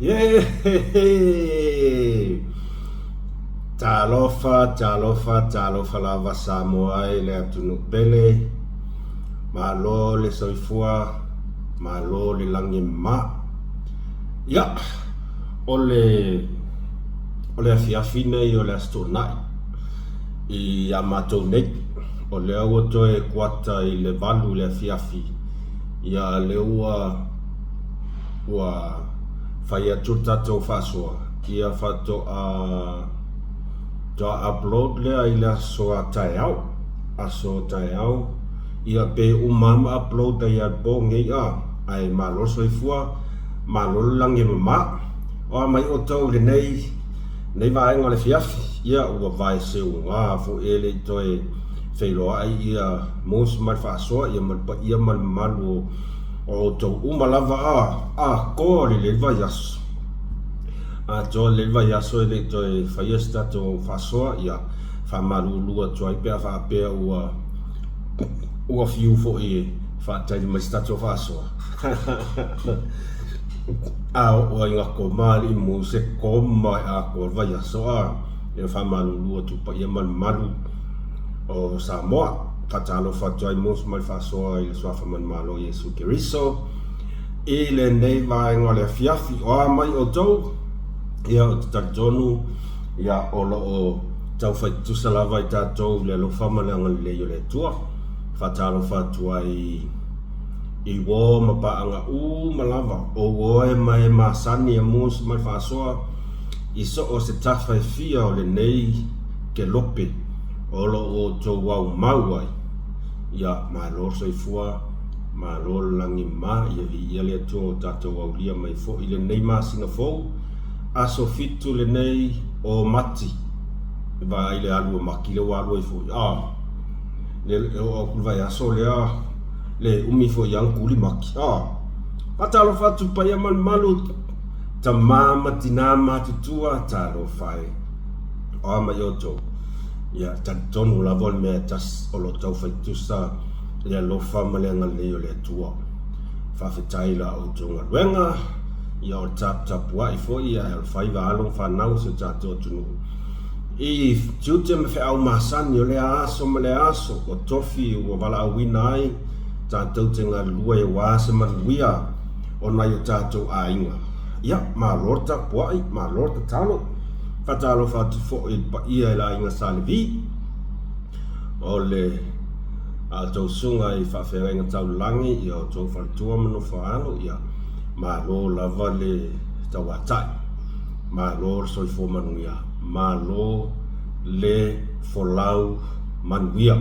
Yeeheehee! Talofa, talofa, talofa lava Samoa e le atunuu pele. Malo le soifua, malo le lagi e mama. Ia, o le o le afiafi nei o le Aso Toonai ia matou nei, o lea ua toe kuata i le 8 i le afiafi, ia lea ua ua fai atu le tatou faasoa, ia faatoa toa upload lea i le aso a taeao, aso taeao, ia pe uma lava ma upload ai lava i le po nei a, ae malo le soifua, malo le lagi e mama. O a mai outou i lenei lenei vaega o le afiafi, ia ua vae seuga foi e le i toe feiloai ia Mose ma le faasoa ia ma le paia ma le mamalu o o outou uma lava a atoa lelei le vaiaso. Atoa lelei le vaiaso e le i toe faia se tatou faasoa, ia faamalulu atu ai pe a faapea ua ua fiu foi e faatali mai se tatou faasoa. A oo ai ina koma alii Mose, koma e atoa le vaiaso a. Ia faamalulu atu paia ma le mamalu o Samoa. Faatalofa atu ai Mose ma le faasoa i le Suafa Manumalo o Iesu Keriso i lenei vaega o le afiafi. O a mai outou? Ia ou te talitonu ia o lo o taufai tutusa lava i tatou i le alofa ma le agalelei o le Atua. Faatalofa atu ai i uo ma paaga uma lava o uo e ma e masani a Mose ma le faasoa i so o se tafa e fia o lenei kelope o lo o outou aumau ai. Ia, malo le soifua, malo le lagi ma, ia viia le Atua ua tatou aulia mai foi i lenei masina fou, aso 7 lenei o Mati. E vaai le alu a Mati lea ua alu ai foi. Ah, le e oo atu le vaiaso lea, le umi foi lava ona tuli Mati. Ah, faatalofa atu paia ma le mamalu, tama ma tina matutua, talofa e. O a mai outou? Ia, talitonu lava o le mea e tasi o lo o taufai tutusa le alofa ma le agalelei o le Atua. Faafetai i la outou galuega, ia o le taputapuai foi ae o le faiva alo ma fanau o si o tatou atunuu i tiute ma feau masani o lea aso ma lea aso o tofi ua valaauina ai tatou te galulue aua se manuia o nai o tatou aiga. Ia, malo le tapuai, malo le tatalo. Faatalofa atu foi i le paia i le aiga Sa Levi, o le a outou susuga i faafeagaiga taulagi, ia outou faletua ma nofo a alo, ia malo lava le tauatai, malo le soifua manuia, malo le folau manuia.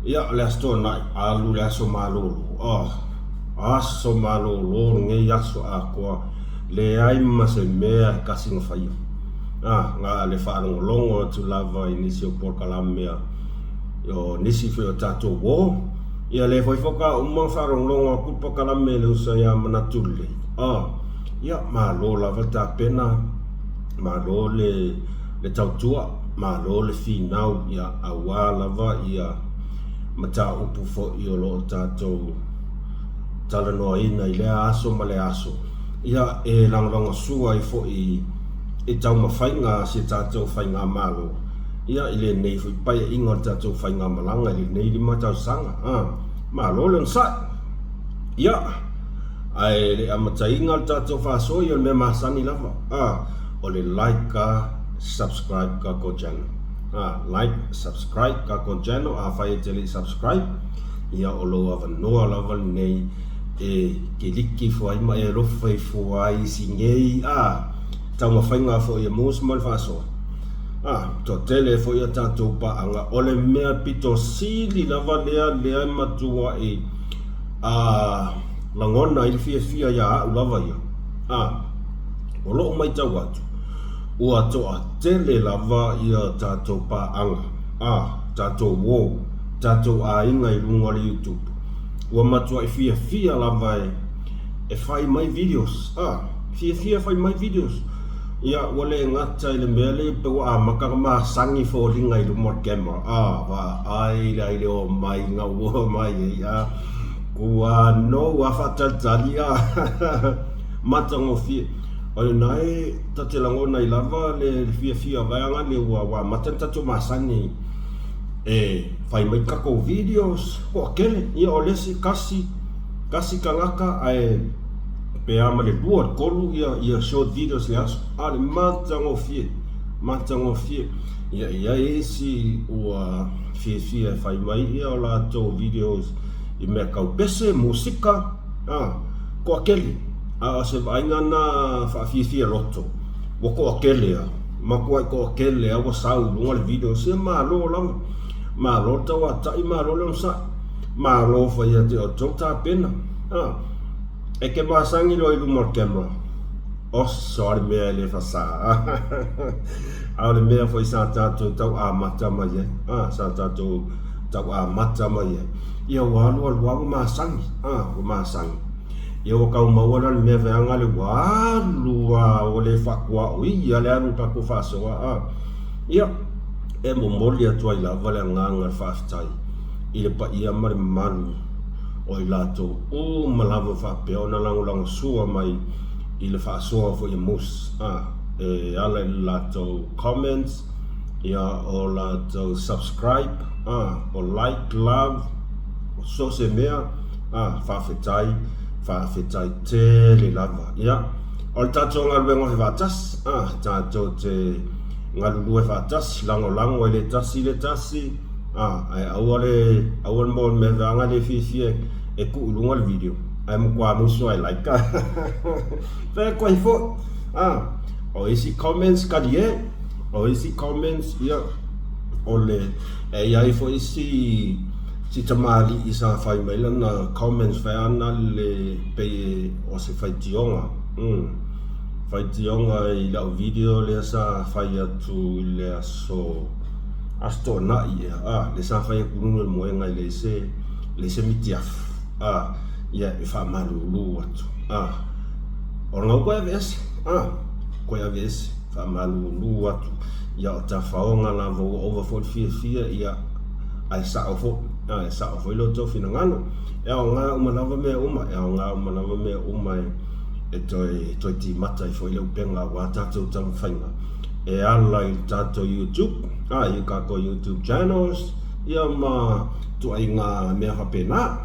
Ia, o le Aso Toonai, alu le aso malolo, oh, aso malolo lenei aso atoa. Leai ma se mea e kasi na faia. A, na le faalogologo atu lava i nisi o polokalame a o nisi foi o tatou uo. Ia lea foi faatoa uma ona faalogologo atu le polokalame i le uso ia Manatu Lelei. A, ia malo lava le tapena, malo le le tautua, malo le finau, ia aua lava ia mataupu foi o lo o tatou talanoaina i lea aso ma lea aso, ia e lagolagosua ai foi i taumafaiga a si a tatou Faigamalo, ia i lenei foi paeaiga o le tatou faigamalaga i lenei 5 tausaga. A, malo le onosai. Ia, ae le amataina le tatou faasoa, ia o le mea masani lava, a, o le like a subscribe tatou channel. A, like, subscribe tatou channel, afai e te le i subscribe, ia o lou avanoa lava lenei e kiliki ifo ai ma e alofa ifo ai i si nei a taumafaiga foi e Mose ma le faasoa. A, toatele foi a tatou paaga, o le mea pito sili lava lea lea e matuai a lagona ai le fiafia ia au lava ia. A, o lou matau atu, ua toatele lava ia tatou paaga, a, tatou uo, tatou aiga i luga o le YouTube. Ua matuai fiafia lava e e fai mai videos. Ah, fiafia fai mai videos. Ia, ua le gata i le mea lea pe ua amata ona masani foliga i luma o le camera. Ah, vaai la i le omai na ua omai ai. Ah, ua no ua faatalitali. Ah, matagofie. O lena e ta te lagona ai lava le fiafia vaeaga le ua amata ona tatou masani e fai mai tatou videos toatele. Ia o le isi tasi, tasi tagata ae pe a ma le 2 le 3 ia ia short videos i le aso. A o le matagofie, matagofie. Ia e i ai isi ua fiafia e fai mai ia o latou videos i mea tau pese, musika, a, toatele. A o se vaaiga lena faafiafia loto, ua toatele lava, matuai toatele lava ua sau i luga le video. Se malo lava, malo le tauatai, malo le onosai, malo foi ia te outou tapena. A, e te masani loa i luma o le camera, oso lava le mea e le fasa. A o le mea foi sa tatou tau amata mai ai, a, sa tatou tau amata mai ai, ia ua alu alu lava ua masani, a, ua masani. Ia ua tau maua la le mea veaga le ua alu lava ua le faatuaoia le alu o le tatou faasoa, a. Ia, e momoli atu ai lava le agaga o le faafetai i le paia ma le mamalu o i latou uma lava faapea ona lagolagosua mai i le faasoa foi a Moose, a, e ala i le latou comments, ia o latou subscribe, a, o like, love, so o se mea, a, faafetai, faafetai tele lava. Ia, o le tatou galuega o he faatasi, a, tatou te galulue faatasi, lagolago e le tasi le tasi, a, ae aua le, aua le maua mea veaga le fiafia e tuu i luga le video, ae matua musu ai like. Fai atu ai foi, a, o isi comments kalie, o isi comments, ia, o le, e i ai foi si, si tamalii sa fai mai lana comments fai ana le pei o se faitioga, faitioga i lau video lea sa fai atu i le aso, Aso Toonai ea, a, lea sa fai atu i luga o le moega e leai se, leai se mitiafu, a, ia e faamalulu atu, a, o lena ua toe aveese, a, toe aveese, faamalulu atu, ia o tafaoga lava ua ova foi le fiafia, ia, ae sao foi, a, e sao foi lo outou finagalo. E aoga uma lava mea uma, e aoga uma lava mea uma e, e toe, toe timata ai foi le upega aua tatou taumafaiga e ala i le tatou YouTube, a, i tatou YouTube channels, ia ma ituaiga mea faapena.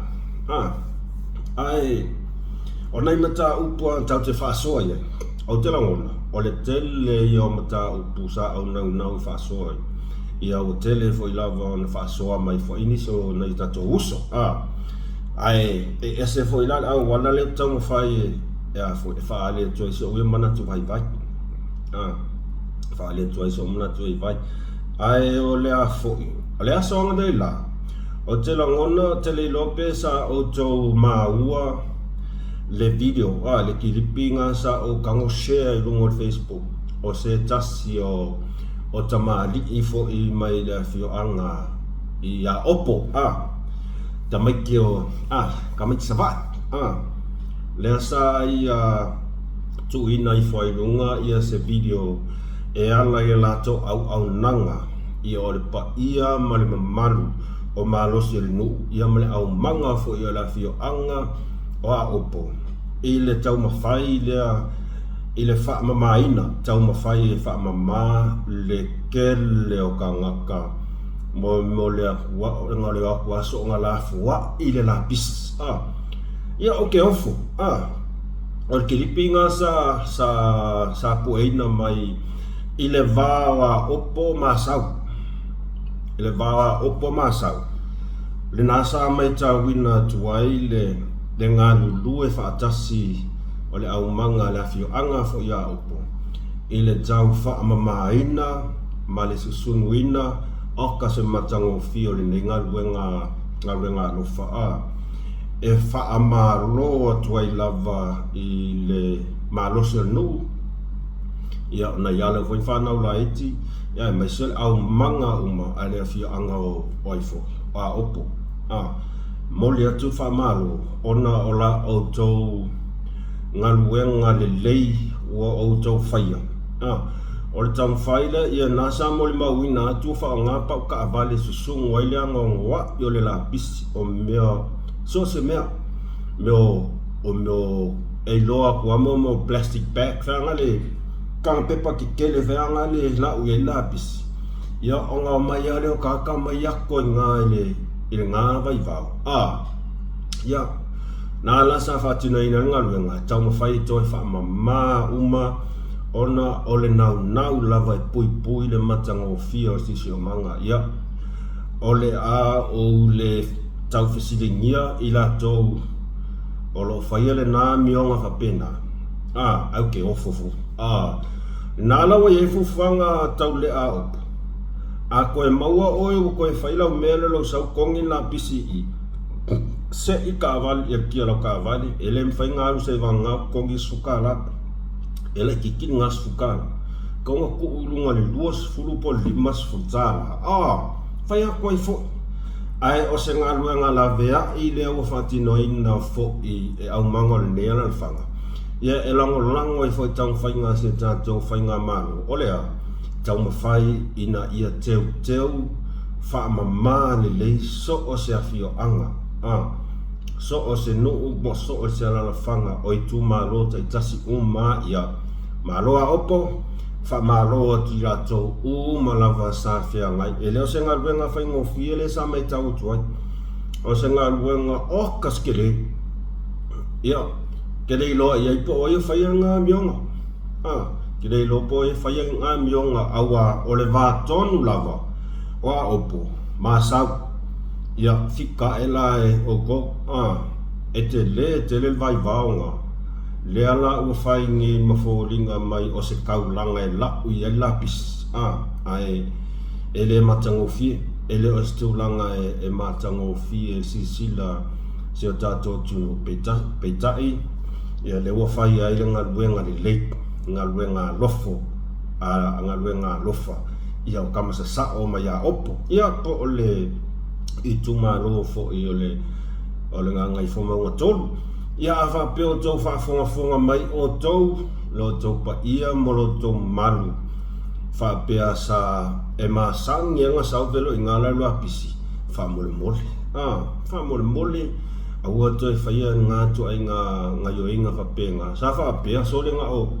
A, ae o nai mataupu lava tatou te faasoa i ai, ou te lagona, o le tele ia o mataupu sa ou naunau e faasoa ai. Ia ua tele foi lava ona faasoa mai foi nisi o nai o tatou uso, a, ae e ese foi la le auala lea ou te taumafai e, a foi, e faaali atu ai so'u ia manatu vaivai. A, faaali atu ai so'u manatu vaivai. Ae o le a foi, o le aso analeila, ou te lagona, ou te le iloa pe sa outou maua le video, a, le kilipi na sa ou tago share i luga o le Facebook, o se tasi o, o tamalii foi mai le afioaga i Aopo, a, tamaiti o, a, tamaiti Savaii, a, lea sa ia tuuina ifo ai i luga ia se video e ala i a latou auaunaga ia o le paia ma le mamalu o malosi o le nuu ia ma le aumaga foi o le afioaga o Aopo i le taumafai lea i le faamamaina, taumafai e faamama le tele o tagata mo le o atu aso o galafoai le lapisi. A, ia ou te ofo, a, o le kilipi na sa, sa, sa pueina mai i le va o Aopo ma Asau. I le va o Aopo ma Asau, lena sa maitauina atu ai le, le galulue faatasi o le aumaga a le afioaga foi o Aopo i le tau faamamaina ma le susunuina oka se matagofie o lenei galuega, galuega alofa a e faamalo atu ai lava i le malosi o le nuu, ia o nai alo foi fanau laiti, ia aemaise o le aumaga uma a le afioaga o ai foi, o Aopo. A, momoli atu le faamalo ona o la outou galuega lelei ua outou faia. A, o le taumafai lea, ia na sa molimauina atu ua faaaoga pau taavale e susugu ai le anoanoai o le lapisi o mea, so o se mea, mea o, o mea o. E iloa aku a mo mo plastic bag feaga le kaga pepa kekele feaga le lau i ai lapisi. Ia ona omai a lea o tagata mai ako i ina i le i lena vaivao. A, ia, na la sa faatinoina ai le galuega e taumafai e toe faamama uma ona o le naunau lava e puipui le matagofie o le siosiomaga. Ia, o le a ou le taufesiligia i latou o lo o faia lena amioga faapena, a, ae ou te ofo foi. A, lena la ua i ai fuafuaga tau lea a upu. A toe maua oe ua toe fai lau mea lea o lou sau togi le lapisi i i, sei taavale, ia le kia o lau taavale, e le mafai ona alu seivagana o togi le $10. E laitiiti lena $10. Tatau ona tuu i luga i le $20 po o le $50. A, fai atu ai foi. Ae o se galuega laveai lea ua faatinoina foi e aumaga o lenei alalafaga, ia e lagolago ai foi taumafaiga a si a tatou Faigamalo, o le a? Taumafai ina ia teuteu faamama lelei so o se afioaga, a, so o se nuu ma so o se alalafaga o itumalo taitasi uma ia Malo a Opo, Faamalo atu i latou uma lava sa feagai. E le o se galuega faigofie lea sa matau atu ai. O se galuega oka se tele. Ia, te le iloa i ai po o ai o faia lena amioga. A, te le iloa po o ai o faia lena amioga auā o le vā tonu lava o Aopo ma Asau. Ia, fika ae la e outou. A, e tele tele le vaivaoga. Lea la ua fai nei ma foliga mai o se taulaga e lau i ai le lapisi, a, ae e le matagofie, e le o se tulaga e matagofie e silasila si o tatou atunuu. Peitai, peitai, ia lea ua fai ai le galuega lelei, galuega alofo, a, galuega alofa, ia o tama sasao mai Aopo, ia po o le itumalo foi o le, o le Gagaifomauga 3. Ia a faapea o outou faafogafoga mai outou, lo outou paia ma lo outou mamalu, faapea sa e masani ai ona sau feloaiga la Luapisi, faamolemole, a, faamolemole, aua toe faia lena ituaiga gaioiga faapena. Sa faapea sole na o,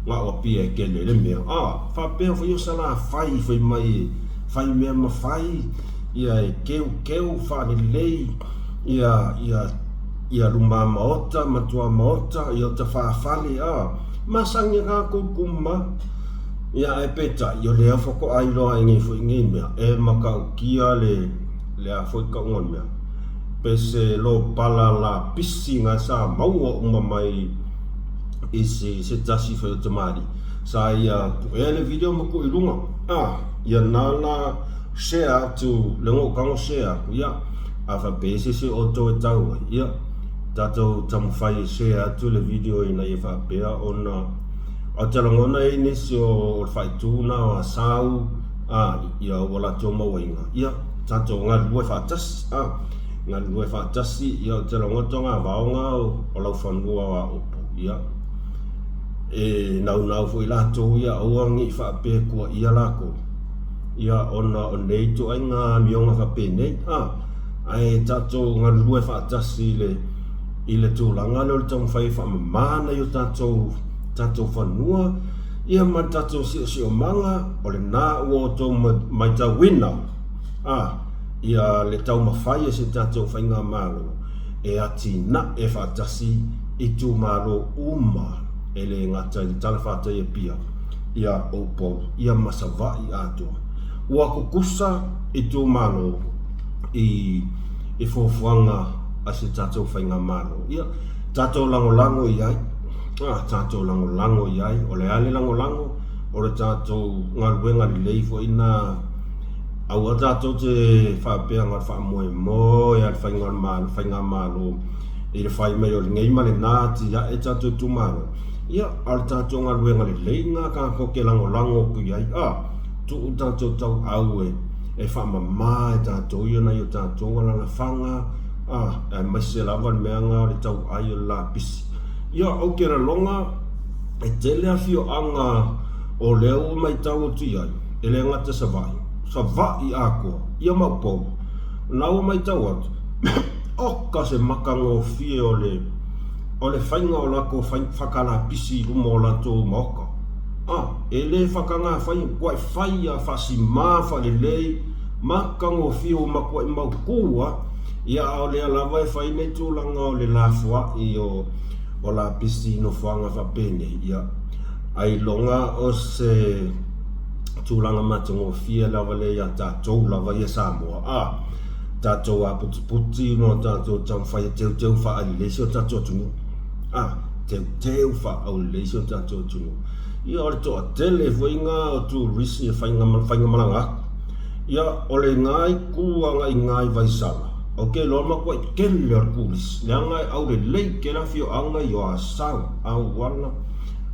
na o Apia e tele ai le mea, a, faapea foi o Salafai fai mai e fai mea ma fai, ia e keukeu faalelei, ia, ia, Ia luma maota ma tua maota, ia ota faa-fale, a, masani a tatou kuma. Ia ae peitai, o lea faatoa iloa ai nei foi nei mea, e matautia le, le a foi tauga o le mea, pe se lopala lapisi na sa maua uma mai i se, se tasi foi o tamalii, sa ia puea le video ma tuu i luga, a, ia na la share atu, le ona ou tago share atu, ia, A faapea se isi o outou e tau ai, ia, tatou taumafai e share atu le video ina ia faapea ona ou te lagona e i ai nisi o le faaitu na o Asau, a, ia ua latou mauaina, ia, tatou galulue faatasi, a, galulue faatasi, ia, ou te lagona togavao na o laufanua o Aopo, ia, e naunau foi latou ia aua ne i faapea e tuuaia latou. Ia, ona o nei ituaiga amioga faapenei, a, ae tatou galulue faatasi i le, i le tulaga lea o le taumafai e faamama nai o tatou, tatou fanua, ia ma le tatou siosiomaga, o lena ua outou matauina, a, ia le taumafai e se tatou Faigamalo e atinae faatasi itumalo uma e le gata i le talafatai Apia. Ia outou, ia ma Savaii atoa. Ua tutusa itumalo i i fuafuaga a si tatou faigamalo. Ia, tatou lagolago i ai, a, tatou lagolago i ai. O le a le lagolago? O le tatou galuega lelei foi lena. Aua tatou te faapea na o le faamoemoe lava i le faigamalo i le fai mai o lenei ma lena atiae tatou itumalo. Ia, a o le tatou galuega lelei lena tatou te lagolago atu i ai, a, tuu tatou tauau e, e faamama e tatou ia nai o tatou alalafaga, a, aemaise lava le mea lena o le tauai o le lapisi. Ia, ou te lagona e tele afioaga o lea ua matau atu i ai, e le gata Savaii, Savaii atoa, ia ma Upolu. O lena ua matau atu, oka se matagofie o le. O le faiga o latou fakalapisi i luma o latou maota, a, e le faatagafai, matuai fai a faasimā faalelei, matagofie ua matuai mautu a, ia a o lea lava e fai nei tulaga o le lafoai o o lapisi i nofoaga faapenei, ia, ailoga o se tulaga matagofie lava lea ia tatou lava ia Samoa, a, tatou aputiputi ma tatou taumafai e teuteu faaulelei si o tatou atunuu. A, teuteu faaulelei si o tatou atunuu. Ia, o le toatele foi na o turisi e faiga, faigamalaga atu. Ia, o lena itu agai i ina i Vaisala, ou te iloa matuai tele o le turisi, leaga e aulelei tele afioaga i o Asau, auala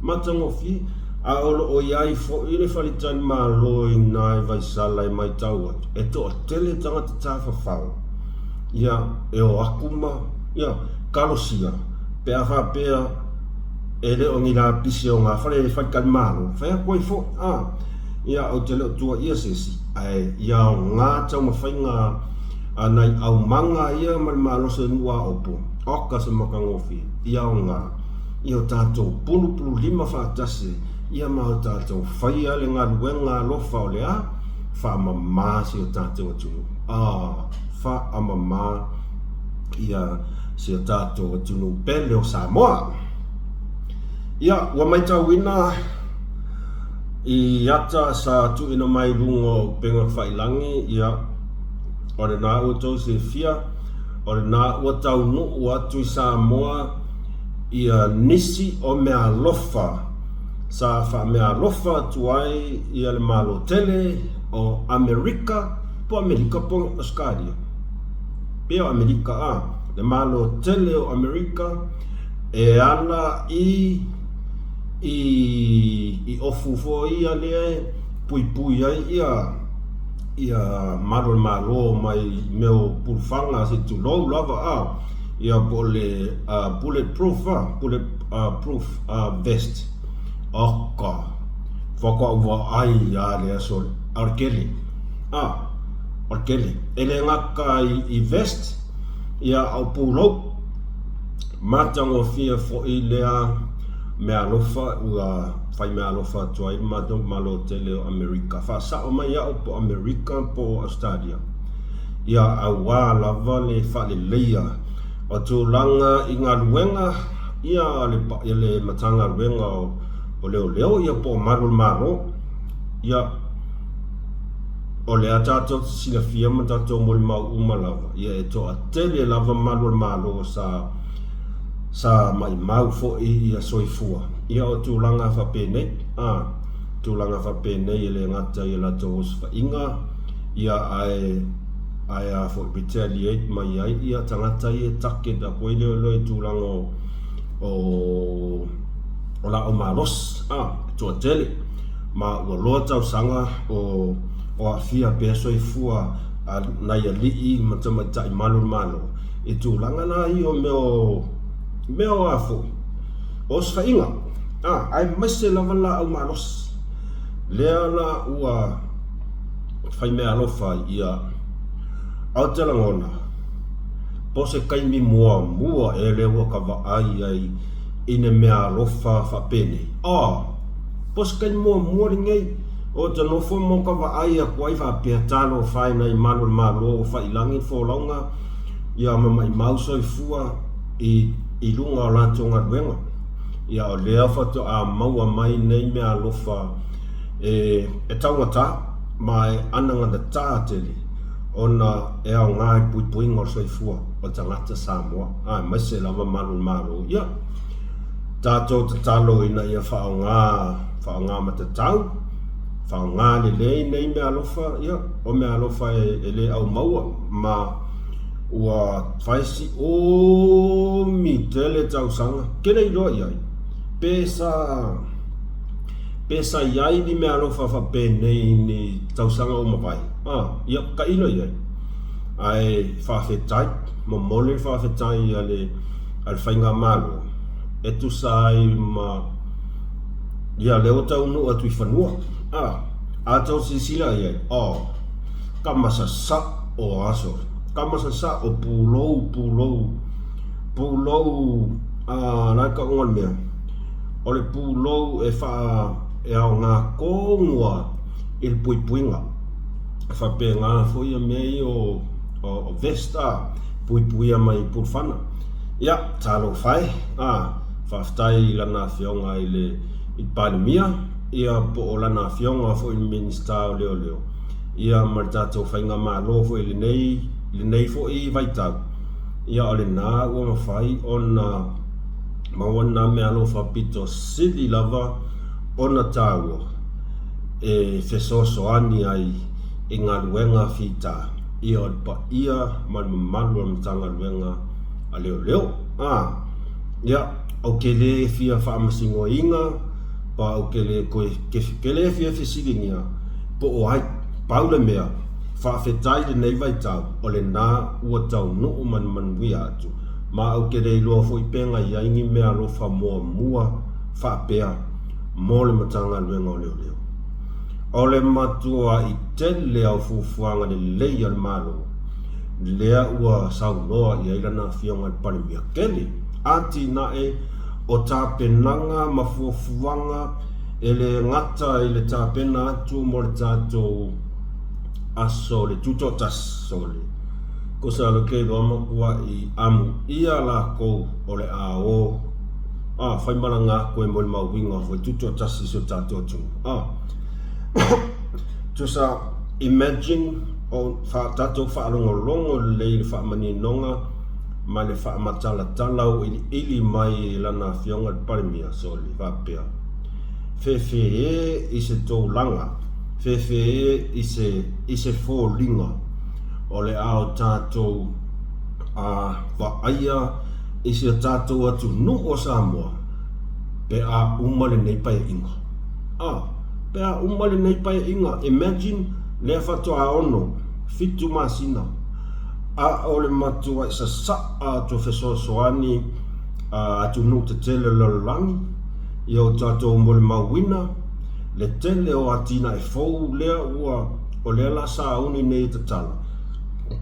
matagofie. A o lo o i ai foi le faletalimalo i ina i Vaisala e matau atu, e toatele tagata tafafao, ia, e o atu ma, ia, talosia, pe a faapea e le o ni lapisi o ngā fale faletalimalo, fai atu ai foi, a, ia, ou te le o tuuaia se isi, ae ia aoga taumafaiga a nai aumaga ia ma le malosi o le nuu aopo, oka se matagofie, ia aoga, ia o tatou pulupululima faatasi ai, ia ma o tatou faia le galuega alofa o le a? Faamama si o tatou atunuu. A, faamama ia si o tatou atunuu pele o Samoa. Ia, ua maitauina i ata sa tuuina mai i luga o upega tafailagi, ia, o lena ua outou silafia, o lena ua taunuu atu i Samoa ia nisi o meaalofa sa faameaalofa atu ai ia le Malo tele o Amerika, po o Amerika po o Ausetalia, pei o Amerika a, le Malo tele o Amerika e ala i i i ofu foi ia lea e puipui ai ia ia malu o le Malo mai mea o pulufaga se i tulou lava a, ia po o le bullet proof a, bullet proof vest. Oka, faatoa ou vaai lava i le aso, a o le tele, a, o le tele. E le gata i vest, ia a o pulou, matagofie foi lea meaalofa ua fai meaalofa atu ai le matou Malo tele o Amerika. Faasao mai au po o Amerika po o Ausetalia, ia aua lava le faaleleia o tulaga i galuega ia a le le Matagaluega o Leoleo ia po o Malu o le Malo. Ia, o lea tatou te silafia ma tatou molimau uma lava, ia e toatele lava Malu o le Malo sa sa maimau foi ia soifua. Ia o tulaga faapenei, a, tulaga faapenei e le gata i a latou osofaiga, ia ae ae a foi retaliate mai ai ia tagata ia e target atu ai leoleo i tulaga o o o laau malosi a e toatele ma ua loa tausaga o o aafia pea soifua a nai alii ma tamaitai malu o le Malo i tulaga la ia o mea o mea o a foi osofaiga a aemaise lava laau malosi lea la ua fai meaalofa ai ia. A ou te lagona, po o se taimi muamua ea lea ua ka vaai ai i le meaalofa faapenei? A, po o se taimi muamua lenei o te nofo ma ka vaai atu ai faapea, Talofa e nai malu o le Malo ua faiilagi le folauga ia ma maimau soifua i i luga o latou galuega. Ia o lea faatoa maua mai nei meaalofa e e taugata ma e anaganatā tele ona e aoga i le puipuiga o le soifua o tagata Samoa, aemaise lava malu o le Malo. Ia, tatou tatalo ina ia faaaoga, faaaoga matatau, faaaoga lelei nei meaalofa, ia, o meaalofa e le aumaua ma ua fai si umi tele tausaga, ke le iloa i ai, pe sa Pe sa i ai ni meaalofa faapenei i ni tausaga ua mavae? A, ia, tailo i ai. Ae faafetai, momoli le faafetai a le, a le Faigamalo e tusa ai ma, ia, lea ua taunuu atu i fanua. A, a tou silasila i ai, oh, tama sasao aso, tama sasao, pulou, pulou, pulou, A o le a le tauga o le mea? O le pulou e faa, e aoga tonu lava i le puipuiga. E faapena foi ia mea ia o, o vest a, puipuia mai pulufana. Ia, talofa e, a, faafetai i lana afioga i le i le Palemia, ia po o lana afioga foi i le Minisita o Leoleo, ia ma le tatou Faigamalo foi i lenei, lenei foi vaitau, ia o lena ua mafai ona maua lena meaalofa pito sili lava ona taua e fesoasoani ai i galuega fita, ia o le paia ma le mamalu o le Matagaluega a Leoleo. A, ia, ou te le fia faamasinoina, pa ou te le toe, te le fia fesiligia po o ai. Pau le mea, faafetai lenei vaitau, o lena ua taunuu ma le manuia atu, ma ou te le iloa foi pe na i ai ni meaalofa muamua faapea mo le Matagaluega o Leoleo. O le matua'i tele o fuafuaga lelei a le Malo lea ua saunoa i ai lana Afioga i le Palemia. Tele atinae o tapenaga ma fuafuaga e le gata i le tapena atu mo le tatou aso o le Tutoatasi, sole, tusa o lea ou te iloa matua'i amuia lakou o le a o a fai malaga atu e molimauina foi Tutoatasi i si o tatou atunuu. A tusa imagine o fa, tatou faalogologo lelei i le faamaninoga ma le faamatalatala auiliili mai e lana afioga i le Palemia, sole, faapea, Fefe e i se toulaga, fefe e i se, i se foliga o le a o tatou a vaaia i si o tatou atunuu o Samoa pe a uma lenei paeaiga. A, pe a uma lenei paeaiga, imagine lea faatoa ono, fitu masina, a o le matuai sasaa atu o fesoasoani a atunuu tetele o le lalolagi i o tatou molimauina le tele o atinae fou lea ua o lea la sauni nei e tatala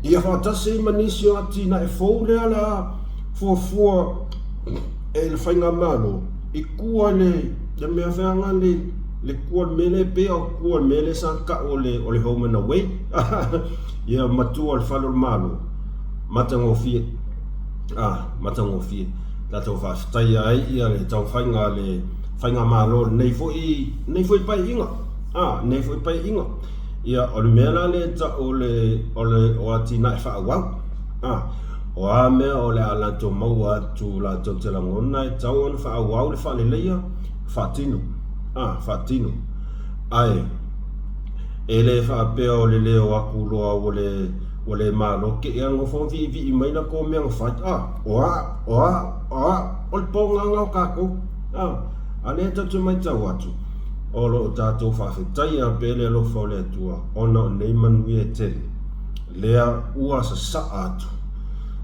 ia faatasi ai ma nisi o atinae fou lea o le a fuafua e le Faigamalo i tua i le, le mea feaga le, le tua le mea lea pei o tua le mea lea sa tau o le, o le home and away ia ma tua o le fale o le Malo matagofie a matagofie tatou faafetaia ai ia le taumafaiga a le Faigamalo lenei foi lenei foi paeaiga a lenei foi paeaiga ia o le mea la lea e tau o le o le o atinae faaauau a o a mea o le a latou maua atu latou te lagona e tatau ona faaauau le faaleleia faatino a faatino ae e le faapea o le le o atu loa ua le ua le malo te i a nofo viivii mai latou mea na fai a o a o a o a o le pogana o tatou a a lea tatou te matau atu o lo o tatou faafetaia pea le alofa o le Atua ona o nei manuia e tele lea ua sasaa atu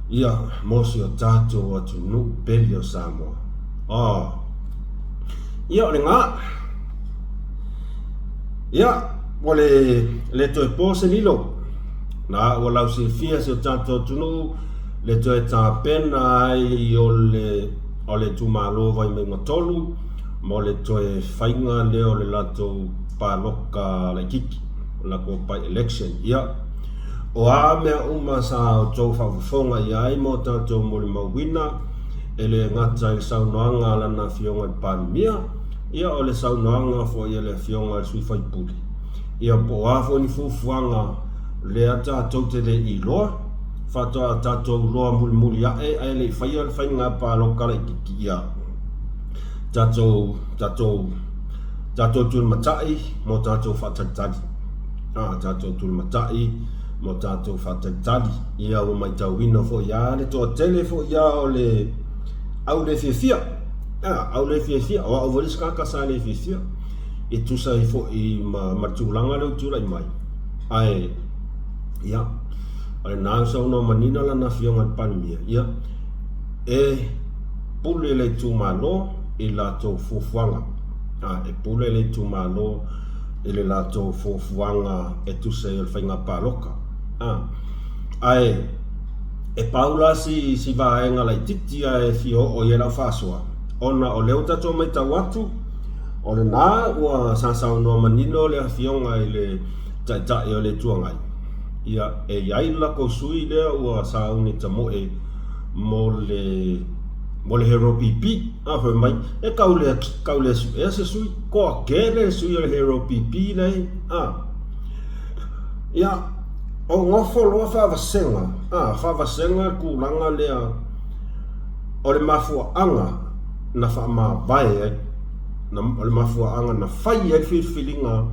ia mo si o tatou atunuu pele o Samoa. Oh. Ia o lena. Ia, ua le, le toe po se lilo. Na ua lausilafia si o tatou atunuu le toe tapena ai o le, o le itumalo Vaimauga 3 mo le toe faiga lea o le latou paloka laitiiti, o le latou by-election. Ia, o a mea uma sa outou faafofoga i ai ma o tatou molimauina, e le gata i le saunoaga a lana Afioga i le Palemia, ia o le saunoaga foi a le Afioga i le sui usufono, ia po o a foi ni fuafuaga lea tatou te le iloa, faatoa tatou iloa mulimuli ae ae le i faia le faiga palota laitiiti, ia tatou, tatou, tatou tulimatai mo tatou faatalitali. A, tatou tulimatai mo tatou faatalitali. Ia ua matauina foi lava le toatele foi lava o le au le fiafia. A, au le fiafia, o au foi le isi tagata sa le fiafia e tusa ai foi ma, ma le tulaga lea ua tulai mai. Ae, ia, o lena ua saunoa manino lana Afioga i le Palemia, ia, e pule le itumalo i latou fuafuaga. A, e pule le itumalo i le latou fuafuaga e tusa ai o le faiga palota. A, ae, E pau la si, si vaega laitiiti ae fia oo i ai lau faasoa, ona o lea ua tatou matau atu, o lena ua sa saunoa manino le Afioga i le Taitai o le Itu Agai, ia, e i ai le latou sui lea ua sauni tamoe mo le, mo le Hero PP. A fai mai, e tau le, tau le suea se sui, toatele le sui o le Hero PP lea, a. Ia, o nofo loa faavasega, a, faavasega le tulaga lea o le mafuaaga na faamavae ai, na, o le mafuaaga na fai ai le filifiliga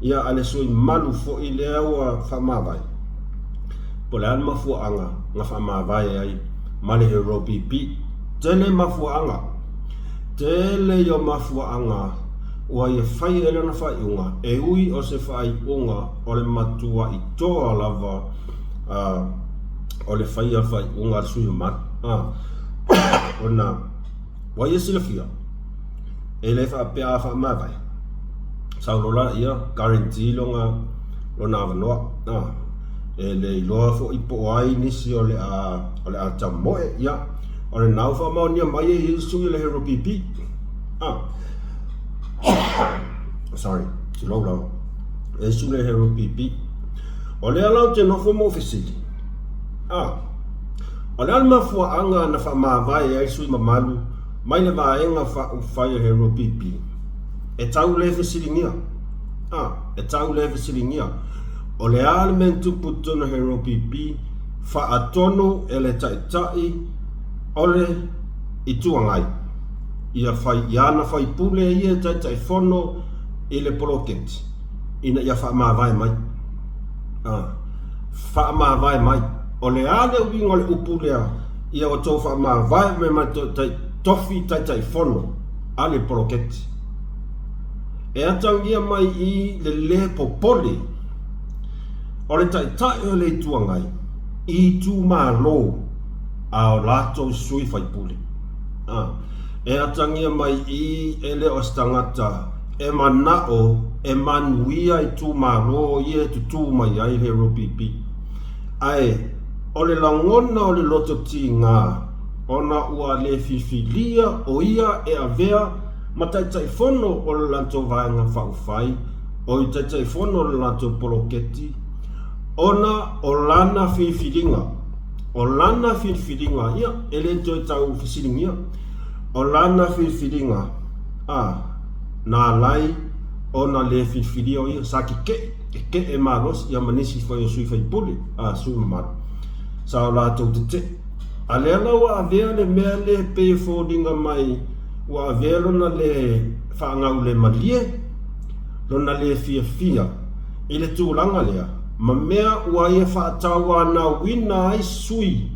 ia a le sui mamalu foi lea ua faamavae, po o le a le mafuaaga na faamavae ai ma le Hero PP. Tele mafuaaga, tele ia o mafuaaga ua ia fai ai lana faaiuga, e ui o se faaiuga o le matua'i toa lava o le faia o le faaiuga a le sui mamalu, ona ua ia silafia, e le faapea a faamavae, sau loa laia guarantee lona lona avanoa, e le iloa foi po o ai nisi o le a o le a tamoe, ia, o lena ua faamaonia mai e i ai le sui o le Hero PP. Sorry, tulou lava. E isi le Hero PP. O lea la ou te nofo ma ou fesili. Ah, o le a le mafuaaga na faamavae ai sui mamalu mai le vaega faaupufai o Hero PP? E tau le fesiligia. Ah, e tau le fesiligia. O le a le mea na tupu i totonu o Hero PP faatonu e le Taitai o le Itu Agai ia fai i ana faipule ia e Taitaifono i le poloketi ina ia faamavae mai. A, faamavae mai. O le a le uiga o le upu lea, ia outou faamavae mai ma le tofi Taitaifono a le poloketi. E atagia mai i le lē popole o le Taitai o le Itu Agai i itumalo a o latou sui faipule. A, e atagia mai i e le o se tagata e manao e manuia itumalo ia e tutū mai ai le ROPP. Ae o le lagona o le loto tigā ona ua le filifilia o ia e avea ma Taitaifono o le latou Vaega Faaupufai o i Taitaifono o le latou poloketi ona o lana filifiliga. O lana filifiliga, ia, e le toe tau fesiligia. O lana filifiliga, a, na ala ai ona le filifilia o ia, sa keke'i, keke'e malosi, ia ma nisi foi o sui faipule, a, sui mamalu, sa o latou tete'e. A lea la ua avea le mea lea e pei e foliga mai ua avea lona le faagaulemalie, lona le fiafia i le tulaga lea, ma mea ua ia faatauanauina ai sui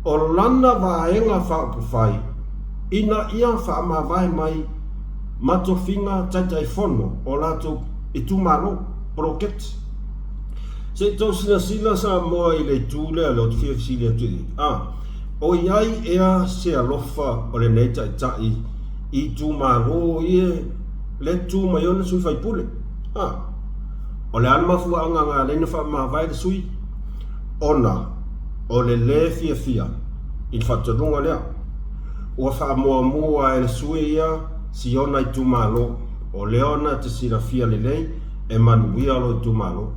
o lana vaega faaupufai ina ia faamavae mai ma tofiga Taitaifono o latou itumalo, poloketi. Se i tou silasila Samoa i le itu lea lea ou te fia fesili atu i ai. A, o i ai ea se alofa o lenei Taitai i itumalo ia lea e tu mai ona sui faipule? A, o le a le mafuaaga na ala ai ona faamavae le sui? Ona o le lē fiafia i le faatonuga lea. Ua faamuamua e le sui ia si ona itumalo, o lea ona te silafia lelei e manuia lou itumalo.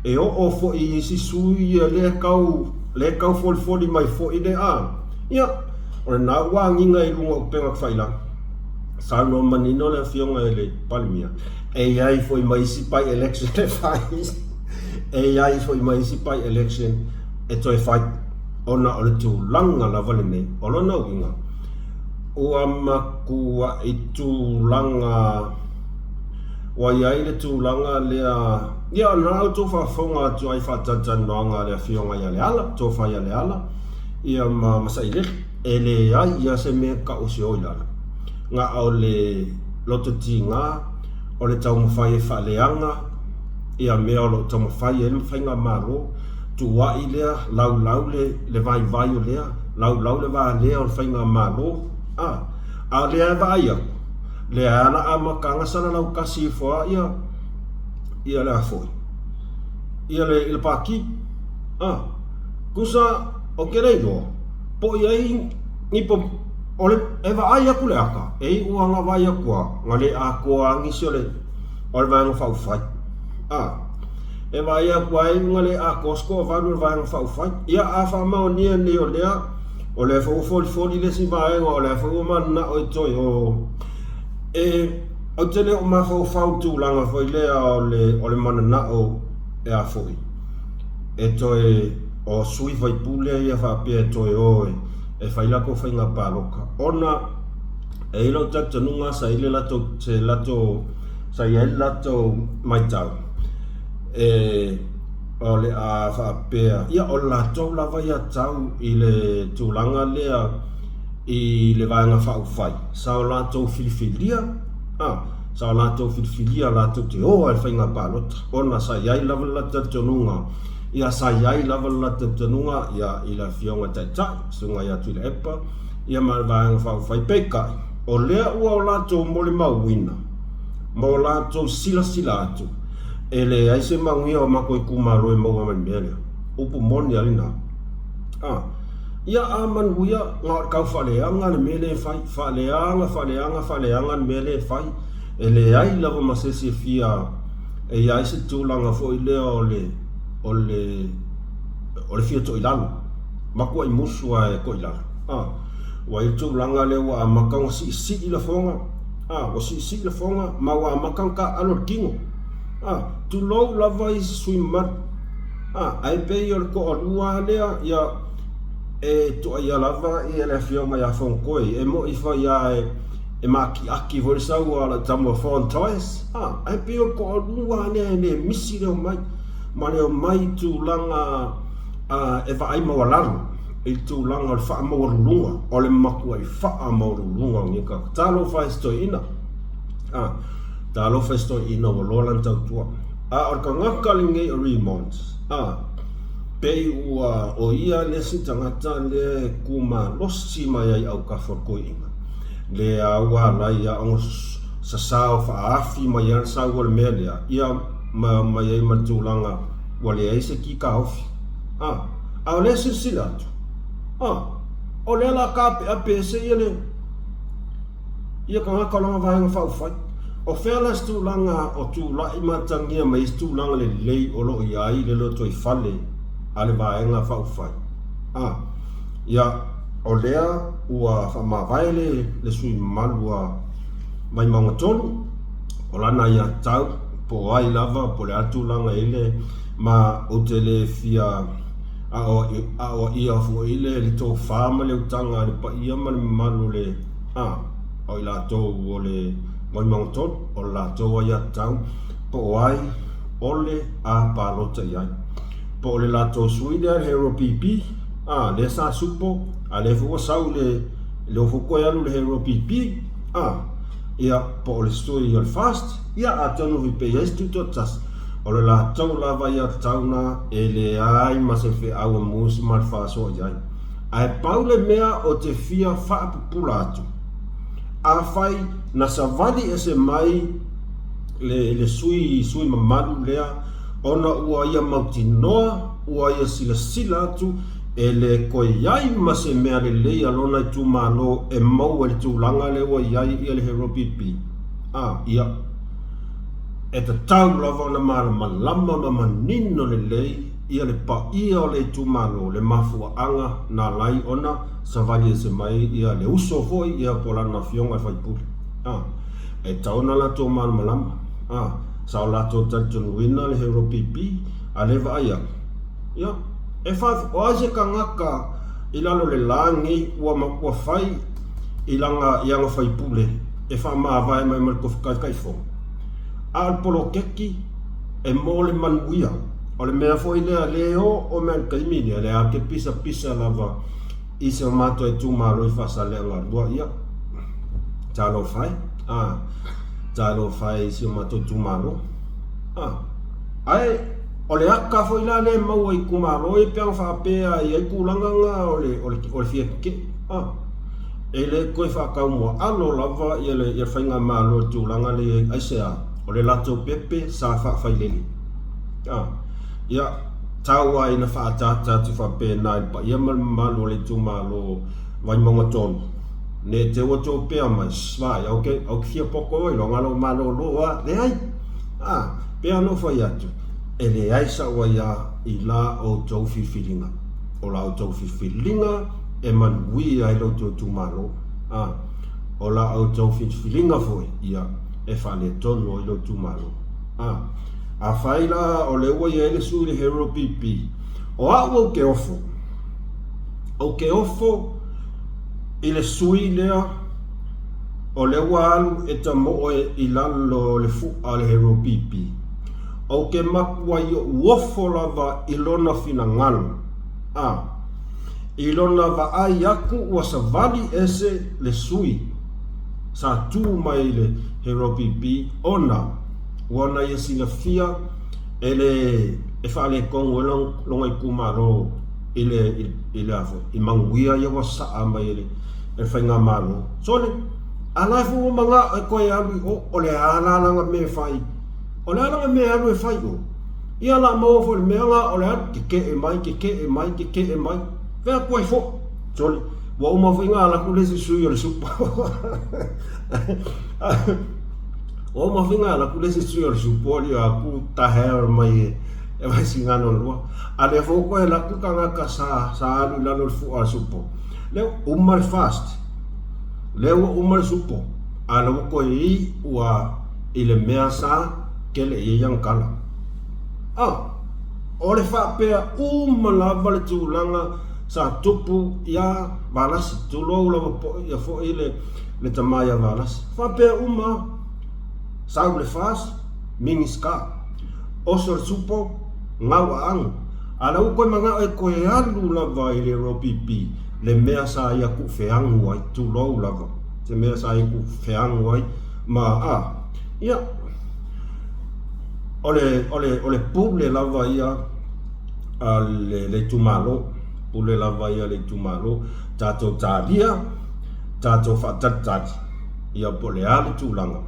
E oo foi i isi sui ia lea tau, lea tau folifoli mai foi le a, ia, o lena ua agiga i luga o upega tafailagi. Saunoa manino le Afioga i le Palemia, e i ai foi ma isi by-election e fai, e i ai foi ma isi by-election e toe fai, ona o le tulaga lava lenei. O lona uiga, ua matuai tulaga, ua i ai le tulaga lea, ia o lena outou faafofoga atu ai i faatalatalanoaga a le Afioga ia Leala, Tofa ia Leala, ia ma Masailele, e leai ia se mea e tau o se o i lalo. Na o le loto tiga, o le taumafai e faaleaga ia mea o lo o taumafai ai le Faigamalo, tuuai lea, laulau le vaivai o lea, laulau le valea o le Faigamalo, a, a o lea e vaai atu, lea lava la amataga salalau tasi ifo lava ia, ia le a foi, ia le, le Pati, a, tusa. Ou te le iloa po o i ai ni po o le e vaai atu le ata e iu lava na vaai atu a na le atoa lava nisi o le o le Vaega Faaupufai. A e vaai atu lava e iu na le atoa se toavalu o le Vaega Faaupufai. Ia a faamaonia nei o lea o lea foi ua folifoli le isi vaega o lea foi ua mananao e toe o e ou te le o mafaufau i le tulaga foi lea o le o le mananao e a foi e toe o sui faipule ia faapea e toe o e fai latou faiga palota ona e i ai lou talitonuga sa i le latou se latou sa i ai le latou matau e o le a faapea ia o le latou lava ia tau i le tulaga lea i le Vaega Faaupufai sa o latou filifilia a sa o latou filifilia latou te o ai i le faiga palota ona sa i ai lava le latou talitonuga Ia sa i ai lava le latou talitonuga ia i le Afioga Taitai, Susuga ia Tuilaepa, ia ma le Vaega Faaupufai. Peitai, o lea ua o latou molimauina ma o latou silasila atu, e leai se manuia o matou itumalo e maua mai le mea lea. Upu moni lava lena. A, ia a manuia, na o le tau faaleaga le mea lea e fai, faaleaga, faaleaga, faaleaga le mea lea e fai, e leai lava ma se isi e fia e i ai se tulaga foi lea o le o le o le fia toilalo, matuai musu lava e toilalo. A, ua i ai le tulaga lea ua amata ona siisii lafoga, a, ua siisii lafoga ma ua amata ona taaalo le tino. A, tulou lava isi sui usufono mamalu. A, ae pei o le toalua lava lea, ia, e tuuaia lava le Afioga ia Fonotoe, e moni foi lava e matiati foi le sau a lau tama Fonotoe, A, ae pei o le toalua lava lea e le misi le omai, ma le omai i tulaga e vaai maualalo i le tulaga o le faamaualuluga, o le matuai faamaualuluga o lenei tagata. Talofa e i si toeaina, a, talofa i si toeaina ua loa lana tautua. A o le tagata lenei o Raymond, a, pei ua o ia le isi tagata lea e tu malosi mai ai i autafa o le toeaina, lea ua ala ai ona sasao faaafi mai ai le sau o le mea lea, ia ma mai ai ma le tulaga ua leai se ki taofi. A, a o lea e silasila atu, a, o lea la taapeape ese ia le, ia tagata o lana vaega faaupufai. O fea la se tulaga o tulai ma atagia mai ai se tulaga lelei o lo o i ai le lotoifale a le vaega faaupufai? A, ia, o lea ua faamavae le, le sui mamalu a Vaimauga 3, o lana aiatatau, po o ai lava, po o le a le tulaga e i ai le, ma ou te le fia aoaia foi le tofa ma le utaga a le paia ma le mamalu o le, a, o i latou o le Vaimauga 3, o le latou aiatatau, po o ai o le a palota i ai. Po o le latou sui lea le Hero PP, a, lea sa supo, a lea foi ua sau i le, lea foi ua toe alu i le Hero PP, A, ia, po o le sui o le FAST, ia, atonu foi pe i ai se tutoatasi, o le latou lava ia tatau na e leai ma se feau a musu ma le faasoa i ai. Ae pau le mea o te fia faapupula atu, afai na savali ese mai le, le sui, sui mamalu lea ona ua ia mautinoa, ua ia silasila atu E le toe i ai ma se mea lelei a lona itumalo e maua i le tulaga lea ua i ai ia le Hero PP. A, ia. E tatau lava ona malamalama ma manino lelei ia le paia o le itumalo le mafuaaga na ala ai ona savali ese mai ia le uso foi ia po o lana afioga i le faipule. A, e tatau ona latou malamalama. A, sa o latou talitonuina le Hero PP, a lea e vaai atu, ia, E fa, o ai se tagata i lalo o le lagi ua ua fai i lana i ana faipule e faamavae mai ma le tofi taitaifono? A o le poloketi e mo le manuia. O le mea foi lea le oo mai i le taimi lea, lea ou te pisapisa lava i si o matou itumalo i Faasaleleaga 2, ia, talofa e, a, talofa e i si o matou itumalo, a. Ae o le aka foi la lea e maua i itumalo ia pe ana faapea e i ai tulaga na o le, o le, o le fia tetee. A, e le toe faataumuaalo lava ia le, ia le faigamalo i le tulaga lea i ai. Aisea? O le latou pepe sa faafailele. A, ia, Tau ai ina faaataata atu faapena i le paia ma le mamalu o le itumalo Vaimauga 3, ne te ua topea mai, svae, au ke, au ke fia poko oi loga lou malolo a, leai. A, pea ona ou fai atu, e leai sa'u aiā i la outou filifiliga. O la outou filifiliga e manuia ai lo outou itumalo. A, o la outou filifiliga foi, ia, e faaletonu ai lou itumalo. A, afai la o lea ua i ai le sui i le Hero PP, o a'u ou te ofo, ou te ofo i le sui lea o lea ua alu e tamoe i lalo o le fu'a o le Hero PP. Ou te matuai ou ofo lava i lona finagalo, a, i lona vaai atu ua savali ese le sui sa tu mai i le Hero PP ona ua na ia silafia e le e faaletonu ai lona itumalo i le i le a foi i manuia ia ua saa mai e le e le faigamalo. Sole, a la e foi ua manao e toe alu i o, o le a la lana mea e fai? O le a lana mea e alu e fai i o? Ia la maua foi le mea la o le alu keke'e mai, keke'e mai, keke'e mai, fea atu ai foi? Sole, ua uma foi ona alu atu le isi sui o le supo. Ua uma foi ona alu atu le isi sui o le supo alii o atu taea mai e e Vaisigano 2. A lea foi ua toe alu atu tagata sa sa alu i lalo o le fu'a o le supo. Lea ua uma le fast. Lea ua uma le supo. A lea ua toe iu lava i le mea sa kele i ai ana tala. A, o le faapea uma lava le tulaga sa tupu iā Valasi, tulou lava po ia foi le le tama ia Valasi. Faapea uma lava, sau le FAS, Minisita, oso le supo, gau aano. A la ua toe manao e toe alu lava i le ROPP le mea sa ia tuufeagu ai, tulou lava, se mea sa ia tuufeagu ai ma a, ia, o le, o le, o le pule lava ia a le, le itumalo, pule lava ia a le itumalo, tatou talia, tatou faatalitali, ia po o le a le tulaga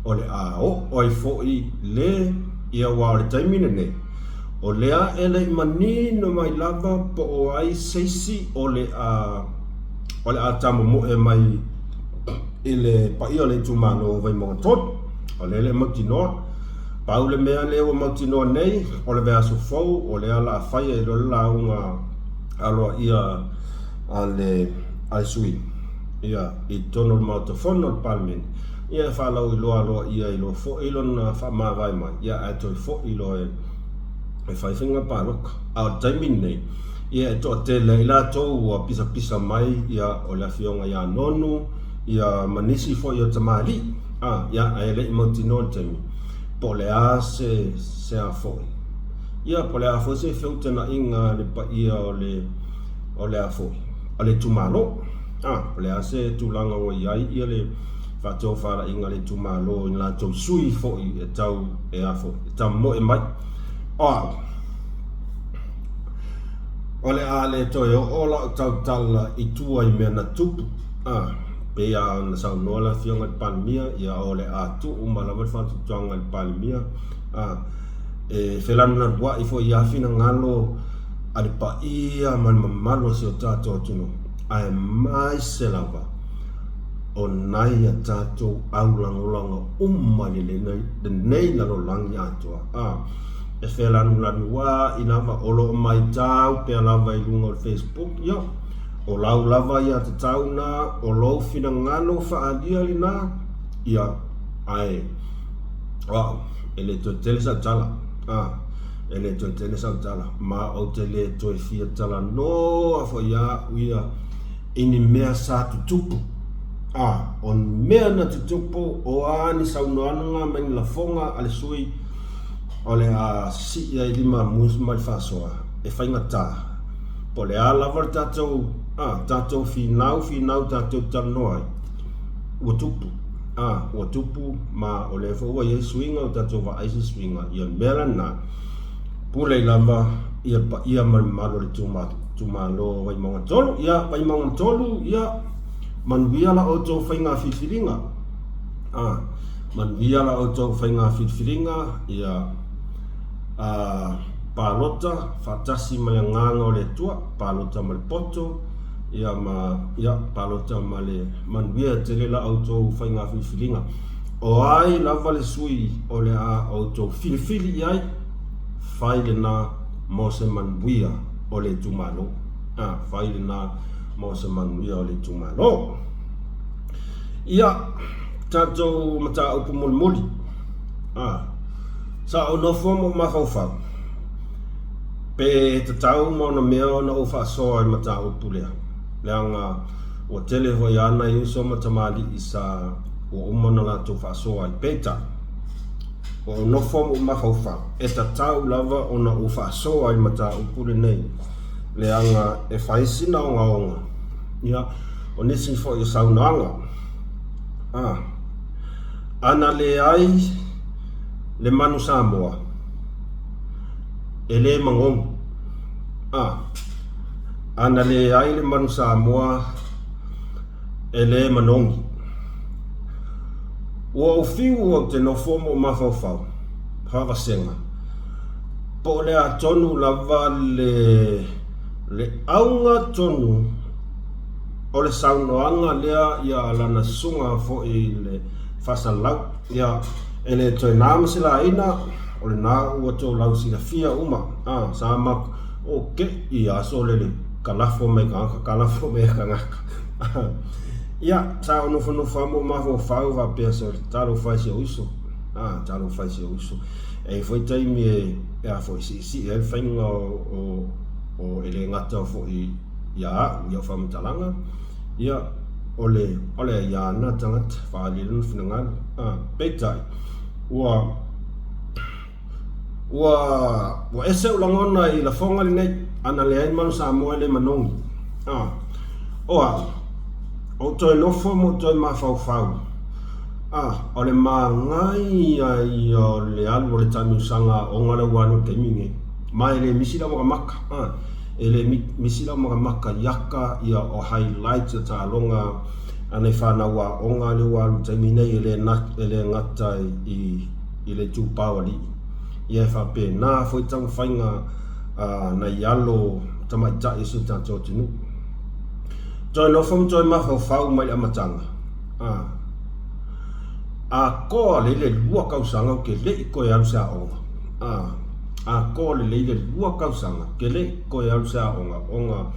o le a oo ai foi le, ia aua o le taimi lenei, o lea e le i manino mai lava po o ai se isi o le a, o le a tamomoe mai i le paia o le itumalo o Vaimauga 3. O lea e le i mautinoa. Pau le mea lea ua mautinoa nei, o le vaiaso fou, o lea o le a fai ai loa le lauga aloaia a le a le sui ia, i totonu o le Maota Fono o le Palemene, ia e faalauiloa aloaia ai loa foi lona faamavae mai, ia ae toe foi loa e e fai faiga palota. A o le taimi lenei, ia e toatele ai latou ua pisapisa mai, ia o le afioga ia Nonu, ia ma nisi foi o tamalii, a, ia ae le i mautinoa le taimi, po o le a se, se a foi. Ia po o le a foi se feutagaiga a le paia o le, o le a foi, o le itumalo. A, po o le a se tulaga ua i ai ia le faatofalaiga a le itumalo i latou sui foi e tau, e a foi, e tamoe mai. O au, o le a le toe oo lau tautala i tua i mea na tupu, a, pei lava ona saunoa le Afioga i le Palemia, ia o le a tuu uma lava le faatuatuaga i le Palemia, a, e felanulanuai foi i a finagalo a le paia ma le mamalu o si o tatou atunuu, aemaise lava o nai a tatou aulagolago uma i lenei lalolagi atoa. A, e felanulanuai lava, o lo o maitau pea lava i luga o le Facebook, ia, o lau lava aiatatau na, o lou finagalo faaalia lena, ia, ae, o au, e le toe tele sau tala, a, e le toe tele sau tala, ma ou te le toe fia talanoa foi ia au ia i ni mea sa tutupu. A, o ni mea na tutupu, o a ni saunoaga ma ni lafoga a le sui o le a sii ai limamu ma le faasoa, e faigata. Po o le a lava le tatou, a, tatou finau, finau tatou te talanoa ai, ua tupu. A, ua tupu, ma o lea foi ua i ai suiga, ua tatou vaai i se suiga, ia le mea lena, pule lava ia le paia ma le mamalu o le itumalo o Vaimauga 3. Ia, Vaimauga 3, ia, manuia la outou faiga filifiliga. A, manuia la outou faiga filifiliga, ia, a. Palota faatasi ma le Agaga o le Atua, palota ma le poto, ia ma, ia, palota ma le manuia tele la outou faiga filifiliga. O ai lava le sui o le a outou filifili i ai, fai lena mo se manuia o le itumalo. A, fai lena mo se manuia o le itumalo. Ia, tatou mataupu mulimuli. A, sa ou nofo ma ou mafaufau, pe tatau ma ona mea ona ou faasoa i le mataupu lea, leaga ua tele foi lava nai uso ma tamalii sa ua uma ona latou faasoa ai. Peitai, ua ou nofo ma ou mafaufau, e tatau lava ona ou faasoa i le mataupu lenei, leaga e fai sina ogaoga, ia, o nisi foi o saunoaga. A, ana leai le manu Samoa, e le magogi. A, ana leai le manu Samoa, e le manogi. Ua ou fiu ou te nofo ma ou mafaufau, faavasega, po o le a tonu lava le, le auga tonu o le saunoaga lea ia lana susuga foi i le Faasalau, ia, e le toe na ma se laina, o lena ua tou lausilafia uma, a, sa ma, o keʻi aso le le kalafo mai tagata, kalafo mai tagata. Ia, sa ou nofonofo lava ma ou mafaufau faapea, sole, talofa e si ou uso, a, talofa e si ou uso. E i ai foi taimi e, e a foi, siisii ai le faiga o, o, o, e le gata foi ia au i au faamatalaga, ia, o le, o le aia lena tagata, faaali ai lona finagalo. A, peitai, ua, ua, ua ese ou lagona i lafoga lenei, ana leai manu Samoa e le manogi. A, o au, ou toe nofo ma ou toe mafaufau, a, o le manaia ia o le alu o le taamilosaga aoga lea ua alu i le taimi lenei, ma e le misi lau makamaka, a. E le misi lau makamaka i aka ia o highlights o taaloga a nai fanau aoga lea ua alu i le taimi nei e le e le gata i i le itupa o alii. Ia e faapena foi taumafaiga a nai alo tamaitai o si o tatou atunuu. Toe nofo ma toe mafaufau mai le amataga, a atoa lelei le 2 tausaga ou te le i toe alu i se aoga. A. Atoa lelei le 2 tausaga ke le i toe alu se aoga ona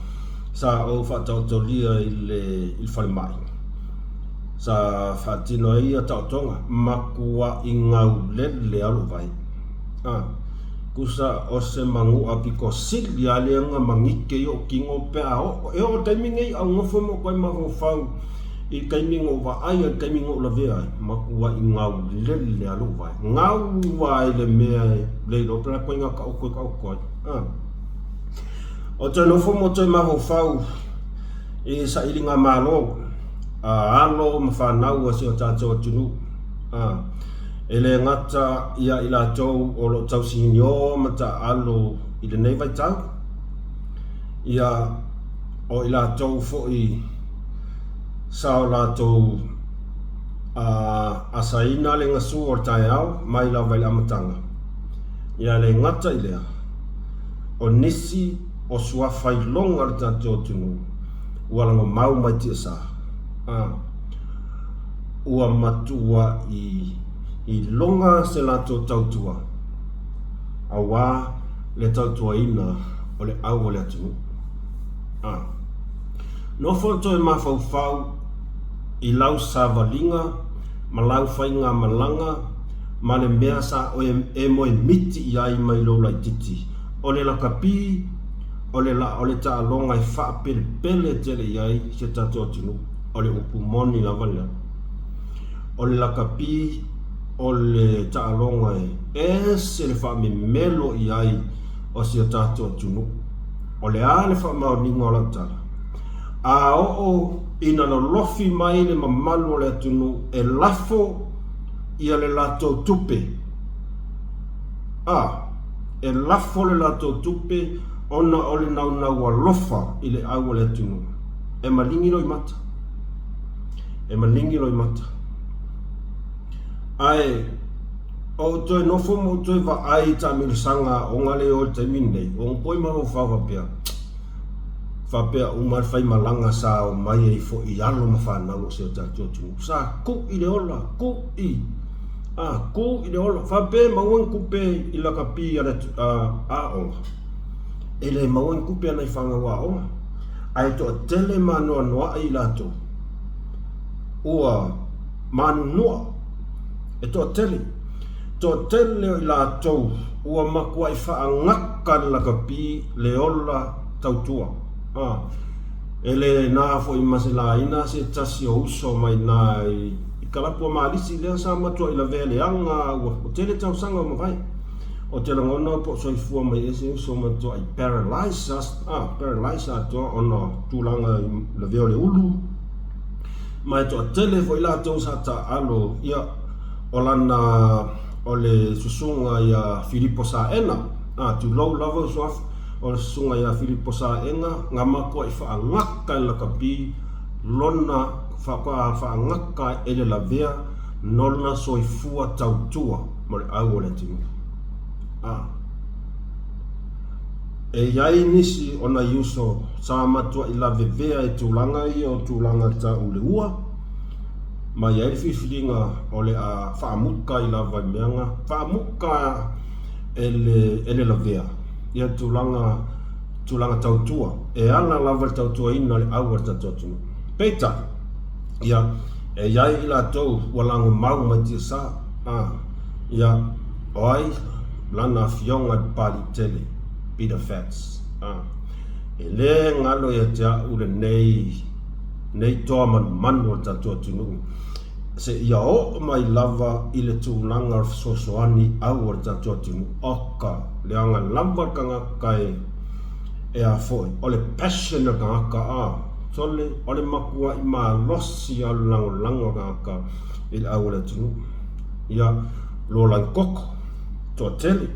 sa ou faataotolia i le i le falemai sa faatino ai ia taotoga, matuai gaulele lava lou vai. A, tusa o se manu'a pito sili lava lea na manike i o'u tino pe a oo, e oo i le taimi nei a ou nofo ma ou toe mafaufau I le taimi na ou vaai ai, i le taimi na ou lavea ai, matuai gaulele lava lou vae. Gau lava i le mea e le iloa pe a ituaiga taoto e taoto ai. A. O toe nofo ma toe mafaufau i sailiga malo a alo ma fanau a si o tatou atunuu. A. E le gata ia i latou o lo o tausiginio ma taaalo i lenei vaitau, ia o i latou foi sa o latou asaina le gasu o le taeao mai lava i le amataga. Ia le gata i lea, o nisi o suafa iloga o le tatou atunuu ua lagomau mai tiasa, a ua matuai iloga se latou tautua aua le tautuaina o le au o le atunuu. A. Nofo toe mafaufau i lau savaliga ma lau faigamalaga ma le mea sa e moemiti i ai mai lou laitiiti, o le lakapi, o le la, o le taaloga e faapelepele tele i ai si o tatou atunuu, o le upu moni lava lea. O le lakapi, o le taaloga e ese le faamemelo i ai o si o tatou atunuu. O le a le faamaoniga o lau tala? A oo ina lolofi mai le mamalu o le atunuu e lafo ia le latou tupe, a, e lafo le latou tupe ona o le naunau alofa i le au o le atunuu, e maligi loimata. E maligi loimata. Ae. Ou toe nofo ma ou toe vaai i taamilosaga aoga lea e o i le taimi lenei, ua gopoi mafaufau faapea, faapea uma le faimalaga sa omai ai foi i alo ma fanau o si o tatou atunuu. Sa kui le ola, kui, a, kui le ola. Faapea e maua ni tupe i lakapi a le aoga, e le maua ni tupe a nai fanau aoga, ae toatele ma anoanoai i latou ua manunua. E toatele, toatele o i latou ua matuai faagata le lakapi le ola tautua. A, e le na foi ma se laina se tasi o uso mai na i Kalapua Malisi lea sa matuai lavea leaga ua tele tausaga ua mavae. Ou te lagona po o soifua mai ea se uso matuai paralyze, a, paralyze atoa ona o tulaga i lavea o le ulu. Ma e toatele foi latou sa taaalo, ia, o lana, o le susuga ia Filipo Saena, a, tulou lava uso, o le susuga ia Filipo Saena, na matuai faagata e le lakapi lona, faatoa faagata e le lavea lona soifua tautua mo le au o le atunuu. A. E i ai nisi o nai uso sa matuai lavevea i tulaga ia o tulaga tau le ua, ma i ai le filifiliga o le a faamuta ai lava i mea na, faamuta e le, e le lavea ia tulaga, tulaga tautua, e ala lava i le tautuaina o le au a le tatou atunuu. Peitai, ia, e i ai i latou ua lagomau mai tiasa, a, ia, o ai lana afioga i le Papalii tele, Peter Fats, a. E le galo ia te a'u lenei, nei toa manumanu o le tatou atunuu, seia oo mai lava i le tulaga o le fesoasoani au a le tatou atunuu. Oka, leaga lava le tagata e, e a foi, o le passion o le tagata, a, sole, o le matua'i malosi lava o le lagolago o le tagata i le au a le atunuu. Ia, Lolagi Koko, toatele,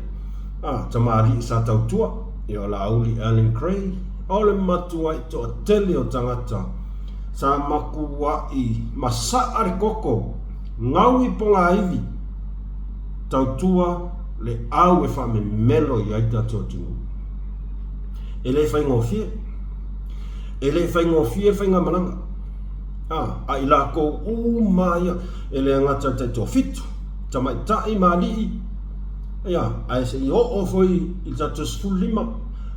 a, tamalii sa tautua, ia o Laauli Allan Gray, o le matua'i toatele o tagata sa matua'i masa'a le koko, gau i pogāivi, tautua le au e faamemelo i ai tatou atunuu. E le faigofie. E le faigofie le faigamalaga. A, a i lakou uma ia, e le gata i le taitoafitu, tamaitai ma alii, ia, ae se i oo foi i le tatou 15,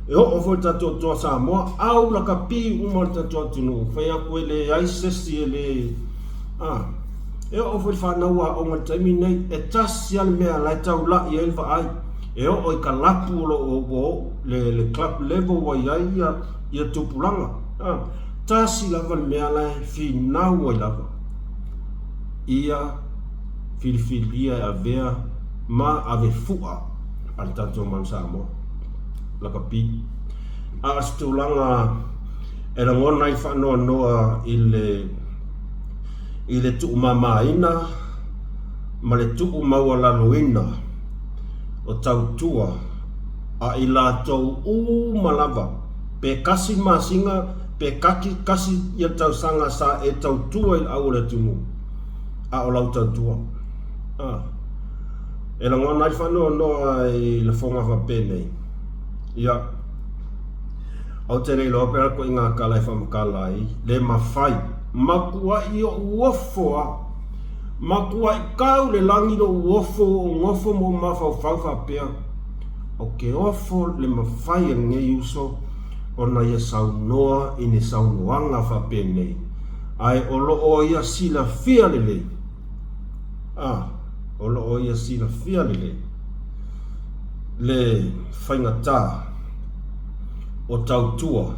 e oo foi i le tatou Toa Samoa, au lakapi uma o le tatou atunuu, fai atu e leai se isi e le, a, e oo foi i le fanau aoga i le taimi lenei, e tasi lava le mea la e taulai ai le vaai, e oo i kalapu o lo o ua oo, le, le club level ua i ai ia, ia tupulaga, a, tasi lava le mea la e finau ai lava, ia filifilia e avea ma ave fua a le tatou Manu Samoa, lakapi. A o se tulaga e lagona ai le faanoanoa i le i le tuumamaina ma le tuumaualaloina o tautua a i latou uma lava, pe kasi masina pe kaki kasi ia tausaga sa e tautua i le au o le atunuu, a o lau tautua. A. E lagona ai le faanoanoa i lafoga faapenei. Ia, ou te le iloa pe a ituaiga tala e faamatala ai, le mafai. Matuai ou ofo lava. Matuai tau le lagi lou ofo ua ou nofo ma ou mafaufau faapea, Ou te ofo le mafai e lenei uso ona ia saunoa i ni saunoaga faapenei, ae o lo o ia silafia lelei. A, o lo o ia silafia lelei le faigata o tautua,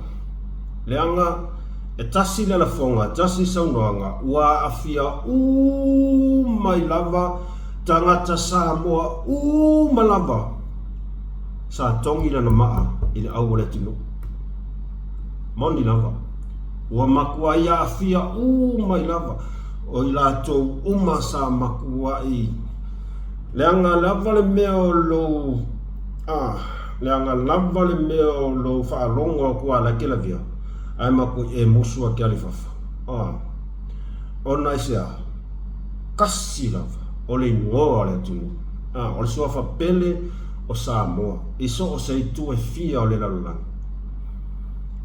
leaga e tasi le lafoga, e tasi le saunoaga, ua aafia uma ai lava tagata Samoa uma lava sa togi lana maa i le au o le atunuu. Moni lava, ua matuai aafia uma ai lava o i latou uma sa matuai leaga lava le mea o lou a leaga lava le mea o lou faalogo atu a la e te lavea ae matuai e musu ake ale i fafo a ona aisea? Kasi lava o le igoa o le atunuu. A, o le suafa pele o Samoa i so o se itu e fia o le lalolagi.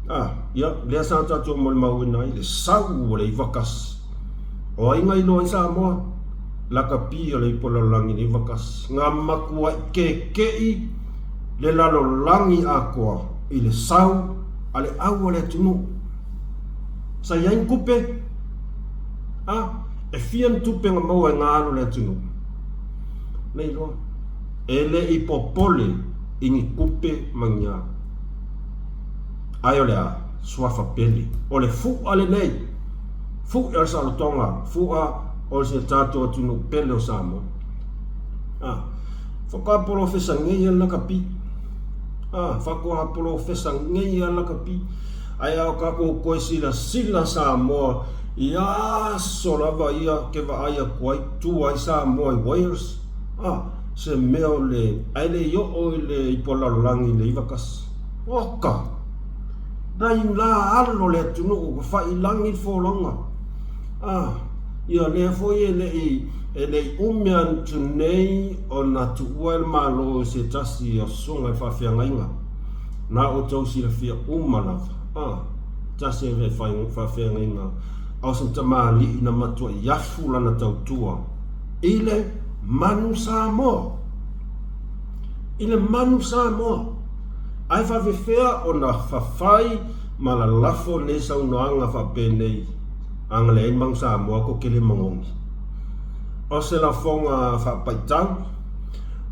A, ia, lea sa tatou molimauina ai le sau o le 91. O ai na iloa ai Samoa? Lakapi o le ipu lalolagi i le 91. Na matuai keke'i le lalolagi atoa i le sau a le au a le atunuu. Sa i ai ni tupe? A, e fia ni tupe na maua e na alo o le atunuu? Le iloa. E le i popole i ni tupe ma ni a. Ae o le a? Suafa pele. O le fu'a lenei. Fu'a o le saolotoga. Fu'a o si o tatou atunuu pele o Samoa. A, faatoa polofesa nei a le lakapi. A, faatoa polofesa nei a le lakapi. Ae a o tatou toe silasila Samoa i aso lava ia ke vaai atu ai, tu ai Samoa i Wales, a, se mea o le, ae le i oo i le ipu a le lalolagi i le 91. Oka! Nai la alo le atunuu ua faiilagi le folauga. A, ia lea foi e le i, e le i umi atu nei ona tuua e le Malo i se tasi o susuga i le faafeagaiga. Na outou silafia uma lava, a, tasi e faafeagaiga a o se tamalii na matuai afu lana tautua i le manu Samoa. I le manu Samoa. Ae faafefea ona fafai ma lalafo nei saunoaga faapenei a leai le manu Samoa ko kele magogi. O se lafoga faapaitau,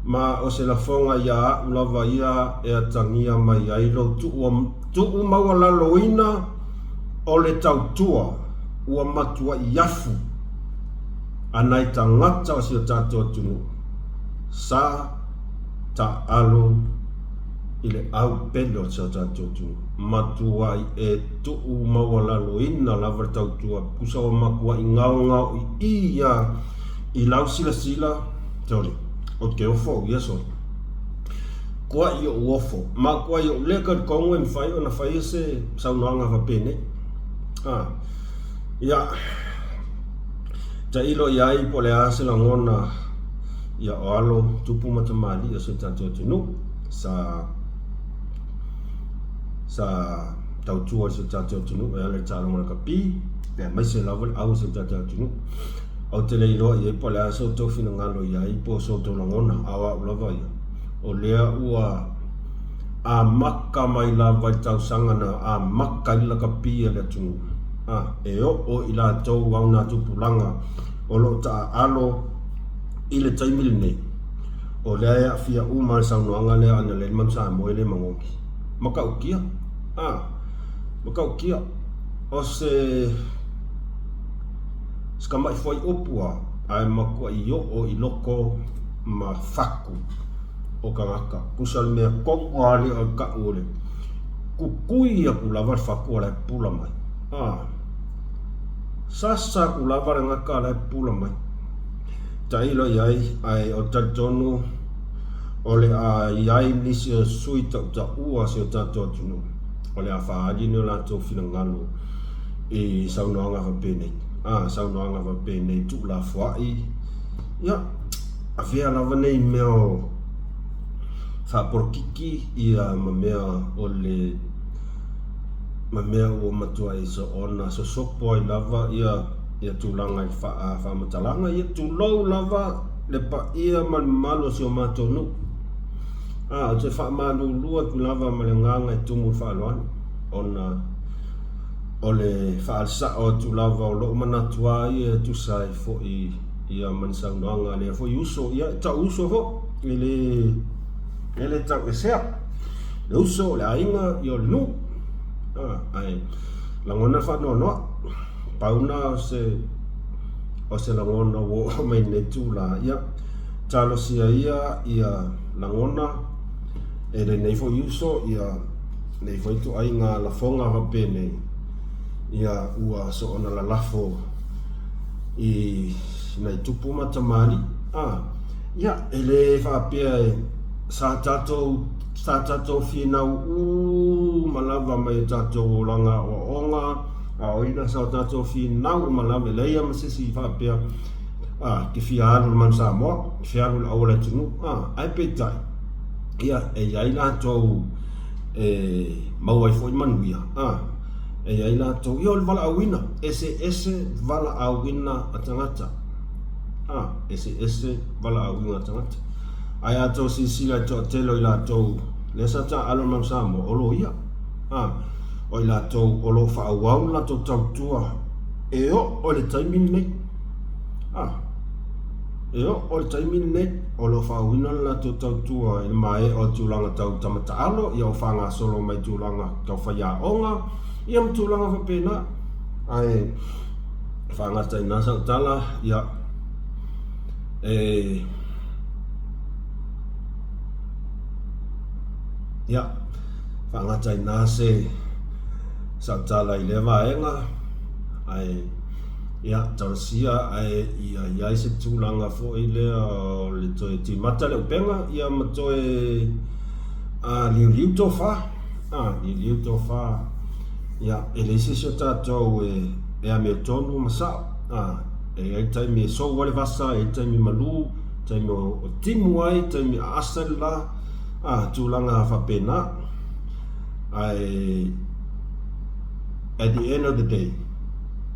ma o se lafoga ia a'u lava ia e atagia mai ai lou tuu maualaloina o le tautua ua matuai afu a nai tagata o si o tatou atunuu sa taaalo i le au pele o si o tatou atunuu. Matuai e tuu maualaloina lava le tautua tusa ua matuai gaogaoi'i ia i lau silasila. Sorry, ou te ofo au ia sorry. Kuai ou ofo, ma kuai ou le talitonu e mafai ona faia se saunoaga faapenei. Ah, ia, tailo i ai po o le a se lagona ia o alo tupu ma tamalii o si o tatou atunuu sa sa tautua i si o tatou atunuu e ala i le taaloga lakapi, aemaise lava le au o si o tatou atunuu. Ou te le iloa i ai po o le a so outou finagalo i ai po o so outou lagona, a o au lava ia, o lea ua amata mai lava i le tausaga na amata ai le lakapi a le atunuu, a, e oo i latou augatupulaga o lo o taaalo i le taimi lenei, o lea e aafia uma le saunoaga lea a Naledi Manu Samoa e le magogi. Matautia, a, matautia, o se. Se tamaʻi fuaiupu a, ae matuaʻi oo i loko ma fatu o tagata. Tusa le mea tonu a lea o le taʻu o le kukui atu lava le fatu a la e pupula mai. A, sasa atu lava le gata a la e pupula mai. Tailo i ai, ae o talitonu o le a i ai nisi o sui tautaua si o tatou atunuu o le a faaali ni o latou finagalo i saunoaga faapenei, a, saunoaga faapenei tuulafoai, ia, avea lava nei mea o faapolokiki ia ma mea o le ma mea ua matuai soona sosopo ai lava ia ia tulaga i le faamatalaga, ia tulou lava le paia ma le mamalu o si o matou nuu. A, ou te faamalulu atu lava ma le agaga e tumu i le faaaloalo, ona O le faalisao atu lava o lou manatu a ia e tusa ai foi ia ma ni saunoaga a lea foi uso, ia e tau uso foi, e le, e le tau esea. Le uso, le aiga, ia o le nuu. Ah, ae lagona le faanoanoa. Pau na o se, o se lagona ua oo mai lenei itula. Ia, talosia ia ia lagona e lenei foi uso, ia Nei foi ituaiga lafoga faapenei, ia ua soona lalafo i nai tupu ma tamalii. A, ia, e le faapea e sa tatou, sa tatou finau uma lava mai o tatou olaga aoaoga, aoaoina, sa o tatou finau uma lava, e leai lava ma se isi faapea. A, te fia alu i le Manu Samoa, te fia alu i le auala atunuu, a, ae peitai, ia, e i ai latou e maua ai foi manuia, a, e i ai latou, ia o le valaauina, eseese valaauina a tagata, a, eseese valaauina a tagata. Ae a outou silasila i le toatele o i latou lea sa taaalo i le Manu Samoa, o loia, a, o i latou o lo o faaauau le latou tautua e oo i le taimi lenei. A, e oo i le taimi lenei o lo o faaauauina le latou tautua i le maea o tulaga tau tama taalo, ia o faagasolo mai tulaga tau faiaoga, ia ma tulaga faapena. Ae faagata i ina sau tala, ia, e, ia, faagata i ina se sau tala i lea vaega, ae, Ia, talosia ae ia i ai se tulaga foi lea o le toe timata le upega ia ma toe liuliu tofa, liuliu tofa. Ia, e leai se isi o tatou e amiotonu ma sao, e i ai le taimi e sou ai le vasa, e i ai le taimi e malu, taimi o timu ai, taimi e aasa ai le la, tulaga faapena. Ae at the end of the day,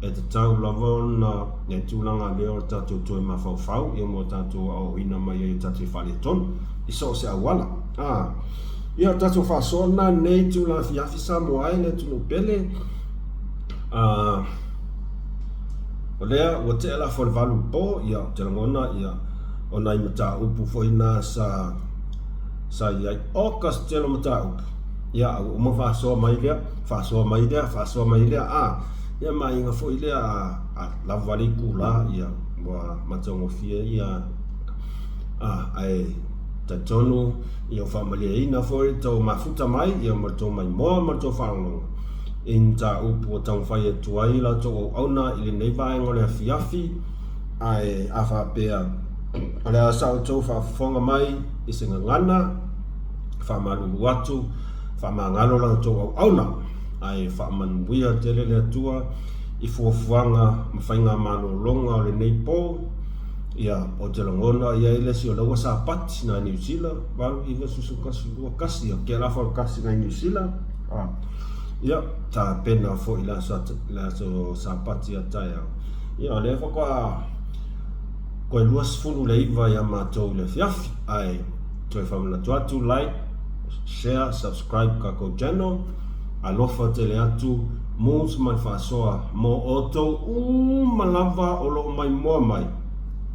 e tatau lava ona i ai tulaga lea o le tatou toe mafaufau ia mo tatou aoaoina mai ai o tatou faaletonu i so o se auala. A, ia o le tatou faasoa lena lenei itula afiafi Samoa e le atunuu pele. A, o lea ua tea le afa o le 8 i le po, ia ou te lagona ia o nai mataupu foi na sa sa i ai. Oka se tele o mataupu, ia a ua uma faasoa mai lea, faasoa mai lea, faasoa mai lea, a, ia ma aiga foi lea a, a lava le itula, ia ua matagofie ia, a, ae talitonu ia ua faamalieina foi le tou mafuta mai, ia ma le tou maimoa ma le tou faalogologo i ni mataupu ua taumafai atu ai la outou auauna i lenei vaega o le afiafi, ae a faapea o le a sa outou faafofoga mai i se gagana, faamalulu atu, faamagalo la outou auauna, ae faamanuia tele le Atua i fuafuaga ma faiga malologa o lenei po. Ia, ou te lagona e i ai le isi o lea ua sapati nai Niu Sila, 8, 9, 11, 2, 1, ia, kela afa o le 1 nai Niu Sila. Ia, tapena foi i le aso sapati a taeao. Ia, o lea faatoa toe 29 ia matou i le afiafi, ae toe faamanatu atu, like, share, subscribe tatou channel. Alofa tele atu, moves ma le faasoa mo outou uma lava o lo o maimoa mai.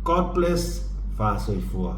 God bless, faasoifua.